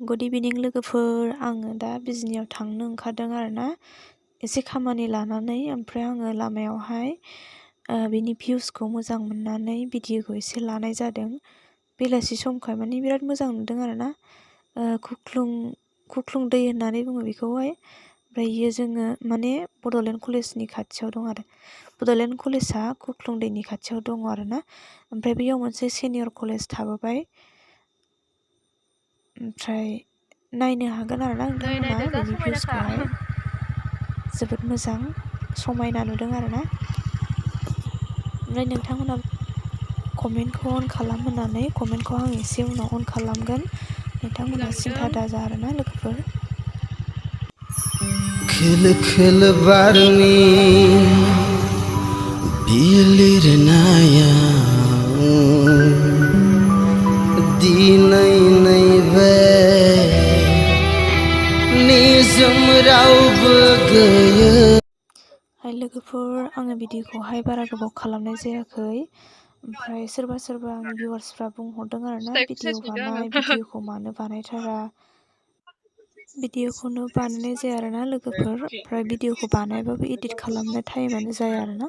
Good इभिनिं लोगोफोर, आङो दा बिजनियाव थांनो ओंखारदों आरोना एसे खामानि लानानै। ओमफ्राय आङो लामायावहाय बिनि भिउसखौ मोजां मोननानै भिडिअखौ एसे लानाय जादों। बेलासि समखाय माने बिराद मोजां नुदों आरोना। खुख्लुं दै होननानै बुङो बेखौहाय। ओमफ्रायो जोङो माने बड'लेण्ड कलेजनि खाथियाव दं आरो। बड'लेण्ड कलेजआ खुख्लुं दैनि खाथियाव दङ आरोना। ओमफ्राय बेयाव मोनसे सिनियर कलेज थाबोबाय। ओमफ्राय नायनो हागोन आरोना नोंथांमोना बेनि भिउसखौहाय। जोबोद मोजां समायना नुदों आरोना। ओमफ्राय नोंथांमोना कमेन्टखौ अन खालाम होननानै कमेन्टखौ आं एसे उनाव अन खालामगोन। नोंथांमोना सिन्था दाजा आरोना लोगोफोर। खोल खोल बारनि बिलिरनायाव दिनै नैबे निजोम रावबो गैयै। हाय लोगोफोर, आङो भिडिअखौहाय बारा गोबाव खालामनाय जायाखै। ओमफ्राय सोरबा आंनि भिउवार्सफ्रा बुंहरदों आरोना भिडिअखौ मानो बानायथारा। भिडिअखौनो बानायनाय जाया आरोना लोगोफोर। ओमफ्राय भिडिअखौ बानायबाबो इडिट खालामनो टाइमानो जाया आरोना।